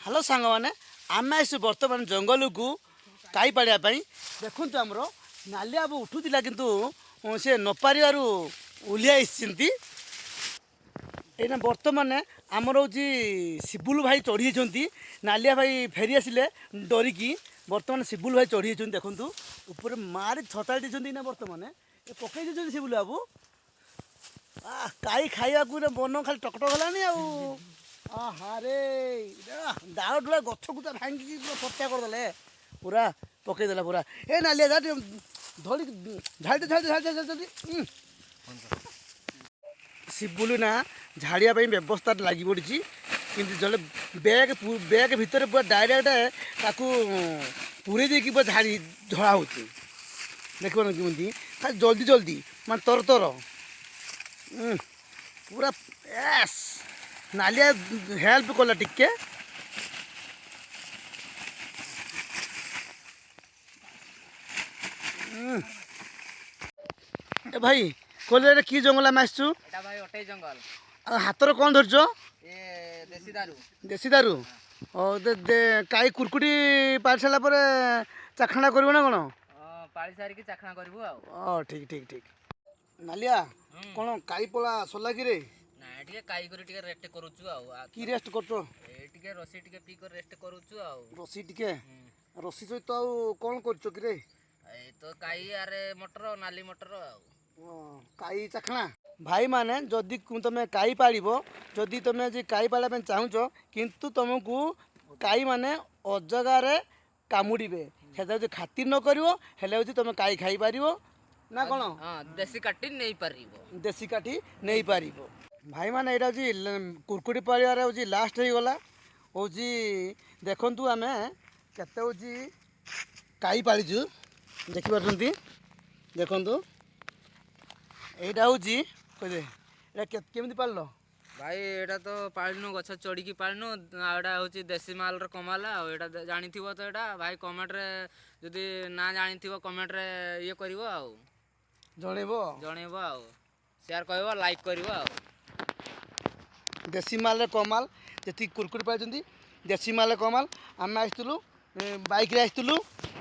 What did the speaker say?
Hello ସାଙ୍ଗମାନେ, ଆମେ ଆସିଛୁ ବର୍ତ୍ତମାନ ଜଙ୍ଗଲକୁ କାଇ ପାଳିବା ପାଇଁ। ଦେଖନ୍ତୁ, ଆମର ନାଲିଆ ବାବୁ ଉଠୁଥିଲା, କିନ୍ତୁ ସେ ନପାରିବାରୁ ଓହ୍ଲିଆ ଆସିଛନ୍ତି। ଏଇନା ବର୍ତ୍ତମାନ ଆମର ହେଉଛି ଶିବୁଲ ଭାଇ ଚଢ଼ି ଯାଇଛନ୍ତି। ନାଲିଆ ଭାଇ ଫେରି ଆସିଲେ ଡରିକି। ବର୍ତ୍ତମାନ ଶିବୁଲ ଭାଇ ଚଢ଼ି ଯାଇଛନ୍ତି। ଦେଖନ୍ତୁ, ଉପରେ ମାରି ଛତାଳି ଦେଇଛନ୍ତି। ଏଇନା ବର୍ତ୍ତମାନ ଏ ପକେଇ ଦେଇଛନ୍ତି ଶିବୁଲ ବାବୁ। ଆ କାଇ ଖାଇବାକୁ ନା ବନ ଖାଲି ଟକଟକ ହେଲାଣି। ଆଉ ଆହାରେ, ଡାଳ ଡୁଳା ଗଛକୁ ତ ଭାଙ୍ଗିକି ପୁରା ଫଟା କରିଦେଲେ, ପୁରା ପକେଇଦେଲା ପୁରା। ଏ ନାଲିଆ, ଯା ଟିକେ ଧରି ଝାଡ଼ି ଝାଡ଼ି ଝାଡ଼ି ଝାଡ଼ି ଝାଡ଼ି। ଶିବୁଲୁ ନା ଝାଡ଼ିବା ପାଇଁ ବ୍ୟବସ୍ଥା ଲାଗି ପଡ଼ିଛି, କିନ୍ତୁ ଜଣେ ବ୍ୟାଗ୍ ବ୍ୟାଗ୍ ଭିତରେ ପୁରା ଡାଇରେକ୍ଟ ତାକୁ ପୁରେଇ ଦେଇକି ପୁରା ଝାଡ଼ି ଝଡ଼ା ହେଉଛି। ଦେଖିବ କେମିତି ଖାଲି ଜଲ୍ଦି ଜଲ୍ଦି, ମାନେ ତର ତର ପୁରା। ଏସ୍ ନାଲିଆ ହେଲ୍ପ କଲା ଟିକେ। ଏ ଭାଇ, କହିଲେ ଏଇଟା କି ଜଙ୍ଗଲ ଆମେ ଆସିଛୁ? ଏଟା ଭାଇ ଅଟେଇ ଜଙ୍ଗଲ। ଆଉ ହାତରେ କ'ଣ ଧରିଛ? ଏ ଦେଶୀ ଦାରୁ। ଦେଶୀ ଦାରୁ। ହଉ, ଦେ। କାଇ କୁରକୁଟି ପାରି ସାରିଲା ପରେ ଚାଖଣା କରିବ ନା କ'ଣ? ହଁ, ପାଳି ସାରିକି ଚାଖଣା କରିବୁ ଆଉ। ଅ ଠିକ ଠିକ ଠିକ। ନାଲିଆ, କ'ଣ କାଇ ପଳା ସରିଲା କିରେ? ନାଇଁ, ଟିକେ କାଇ କରି ଟିକେ ରେଷ୍ଟ କରୁଛୁ ଆଉ କି ରେଷ୍ଟ କରୁଛ? ଏ ଟିକେ ରସି ଟିକେ ପିଇ କରି ରେଷ୍ଟ କରୁଛୁ ଆଉ। ରସି ଟିକେ, ରସି ସହିତ ଆଉ କ'ଣ କରୁଛ କିରେ? ଏ ତ କାଇ ଆରେ ମଟର, ନାଲି ମଟର ଆଉ। କାଇ ଚାଖଣା। ଭାଇମାନେ, ଯଦି ତମେ କାଇ ପାଳିବ, ଯଦି ତମେ ଆଜି କାଇ ପାଳିବା ପାଇଁ ଚାହୁଁଛ, କିନ୍ତୁ ତମକୁ କାଇମାନେ ଅଜଗାରେ କାମୁଡ଼ିବେ, ସେଟା ଯଦି ଖାତିର ନ କରିବ, ହେଲେ ହେଉଛି ତମେ କାଇ ଖାଇପାରିବ ନା କ'ଣ? ହଁ, ଦେଶୀ କାଟି ନେଇପାରିବ। ଦେଶୀ କାଠି ନେଇପାରିବ। ଭାଇମାନେ, ଏଇଟା ହେଉଛି କୁରକୁଟି ପାଳିବାରେ ହେଉଛି ଲାଷ୍ଟ ହେଇଗଲା। ହେଉଛି ଦେଖନ୍ତୁ, ଆମେ କେତେ ହେଉଛି କାଇ ପାଳିଛୁ, ଦେଖିପାରୁଛନ୍ତି। ଦେଖନ୍ତୁ, ଏଇଟା ହେଉଛି, କହିଦେ ଏଇଟା କେମିତି ପାଳିଲ? ଭାଇ, ଏଇଟା ତ ପାଳିନୁ, ଗଛ ଚଢ଼ିକି ପାଳିନୁ। ଆଉ ଏଇଟା ହେଉଛି ଦେଶୀ ମାଲର କମାଲ। ଆଉ ଏଇଟା ଜାଣିଥିବ ତ ଏଇଟା ଭାଇ, କମେଣ୍ଟରେ ଯଦି ନା ଜାଣିଥିବ, କମେଣ୍ଟରେ ଇଏ କରିବ ଆଉ ଜଣେଇବ। ଜଣେଇବ ଆଉ ସେୟାର କରିବ, ଲାଇକ୍ କରିବ ଆଉ। ଦେଶୀ ମାଲରେ କମାଲ। ଯେତିକି କୁରକୁରି ପାଇଛନ୍ତି, ଦେଶୀ ମାଲରେ କମାଲ। ଆମେ ଆସିଥିଲୁ, ବାଇକ୍ରେ ଆସିଥିଲୁ।